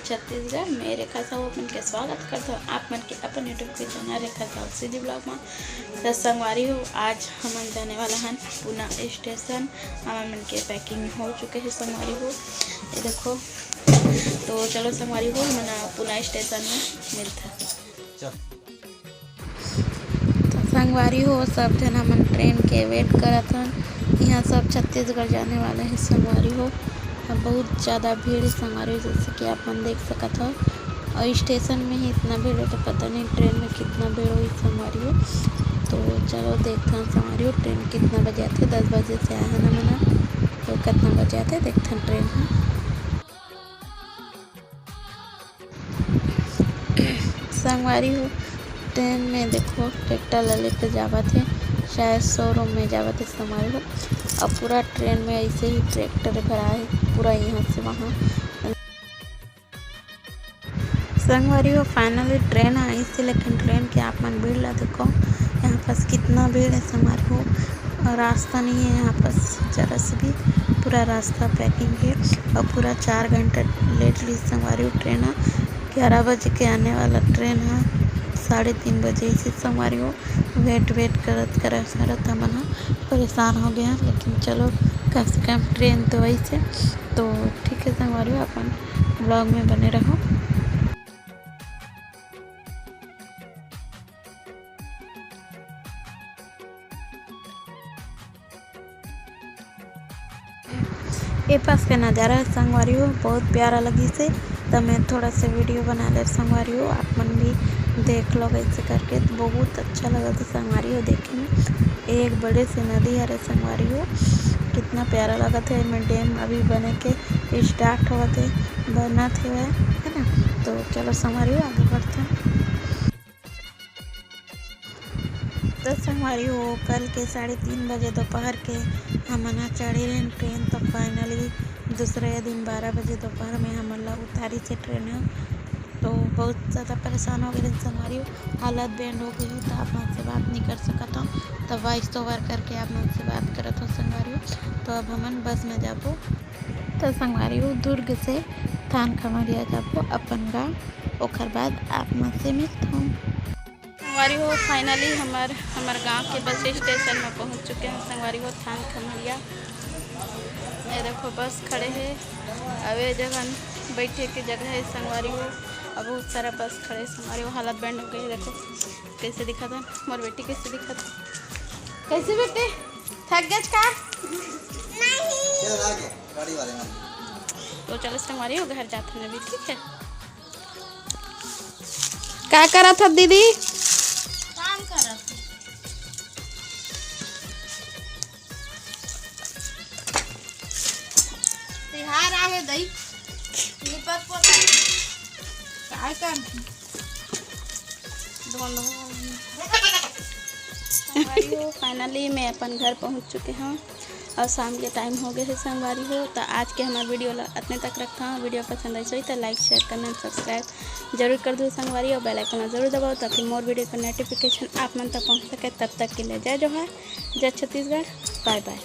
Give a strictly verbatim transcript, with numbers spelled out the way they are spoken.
छत्तीसगढ़, मैं रेखा साहू अपन के स्वागत करत हूँ आप मन के अपन YouTube के चैनल रेखा साहू सीधी ब्लॉग में। तो संगवारी हो, आज हमन जाने वाला हन पुना स्टेशन। हमन मन के पैकिंग हो चुके हे संगवारी हो, ये देखो। तो चलो संगवारी हो, हमन पुना स्टेशन में मिलथन। चल। तो संगवारी हो, सब झन हमन ट्रेन के वेट करत हन। यहाँ सब छत्तीसगढ़ जाने वाला हे संगवारी हो। अब बहुत ज़्यादा भीड़ हे संगवारी हो, जैसे कि आप मन देख सकत हो। और स्टेशन में ही इतना भीड़ हे तो पता नहीं ट्रेन में कितना भीड़ होही संगवारी हो। तो चलो देखथन संगवारी हो, ट्रेन कितना बजे आथे। दस बजे से आए हन हमन ह, तो कितना बजे आथे देखथन ट्रेन ह। संगवारी हो, ट्रेन में देखो ट्रैक्टर ला लेके जावत हे, शायद शोरूम में जावत हे संगवारी हो। और पूरा ट्रेन में ऐसे ही ट्रैक्टर भरा हे, पूरा यहाँ से वहाँ। संगवारी हो, finally ट्रेन आइस हे, लेकिन ट्रेन के आप मन भीड़ ला देखो, यहाँ पास कितना भीड़ हे संगवारी हो। और रास्ता नहीं है यहाँ पास जरा से भी, पूरा रास्ता पैकिंग है। और पूरा चार घंटा लेट ली संगवारी हो ट्रेन ह। ग्यारह बजे के आने वाला ट्रेन ह साढ़े तीन बजे से संगवारी हो। वेट वेट करत करत करत हमन ह परेशान हो गए हैं, लेकिन चलो कम से कम ट्रेन तो आई से। तो ठीक है संगवारी हो, अपन ब्लॉग में बने रहो। ए पास के नज़ारा हे संगवारी हो, बहुत प्यारा लगिस हे। त मैं थोड़ा सा वीडियो बना ले संगवारी हो, आप मन भी देख लो कैसे करके। तो बहुत अच्छा लगत हे संगवारी हो देखे में। एक बड़े से नदी हरे संगवारी हो, कितना प्यारा लगत हे। एमे डैम अभी बने के स्टार्ट होवत हे, बनत हेवय, है ना। तो चलो संगवारी हो, आगे बढ़थन। तो संगवारी हो, कल के साढ़े तीन बजे दोपहर के हमन ह चढ़े रहेन ट्रेन। तो finally दूसरे दिन बारह बजे दोपहर में हमन ला उतारिस हे ट्रेन ह। तो बहुत ज़्यादा परेशान हो गए रहेन संगवारी हो, हालत बैंड हो गई हो, तो आप मन से बात नहीं कर सकत हूँ। तो वॉइस ओवर करके आप मन से बात करत हूँ संगवारी हो। तो अब हमन बस में जाबो। तो संगवारी हो, दुर्ग से थान खमरिया जाबो अपन गाँव, ओकर बाद आप मन से मिलथन। संगवारी हो, finally हमर, हमर गांव के बस स्टेशन में पहुंच चुके हैं संगवारी हो, थान खमरिया। ये देखो बस खड़े हे, अब ये जगह बैठे के जगह हे संगवारी हो। अब बहुत सारा बस खड़े हे संगवारी हो, हालत बैंड हो गई। देखो कैसे दिखत हे मोर बेटी, कैसे दिखत हे, कैसे बेटे, थक गए का? नहीं। चल आगे, गाड़ी वाले में। तो चलो संगवारी हो, घर जाते हैं अभी, ठीक है। का करत हस दीदी? काम करत हस। तिहार आहे दई, लिपत पोतत। काय कर? संगवारी हो, finally मैं अपन घर पहुंच चुके हूँ। और शाम के टाइम हो गए हे संगवारी हो। तो आज के हमारे वीडियो ला अतने तक रखथन। वीडियो पसंद आइस होही तो like, share, comment, subscribe जरूर कर दो संगवारी, और bell icon ला जरूर दबाओ, ताकि मोर वीडियो का नोटिफिकेशन आप मन तक पहुंच सके। तब तक के लिए जय जोहार, जय छत्तीसगढ़, bye bye।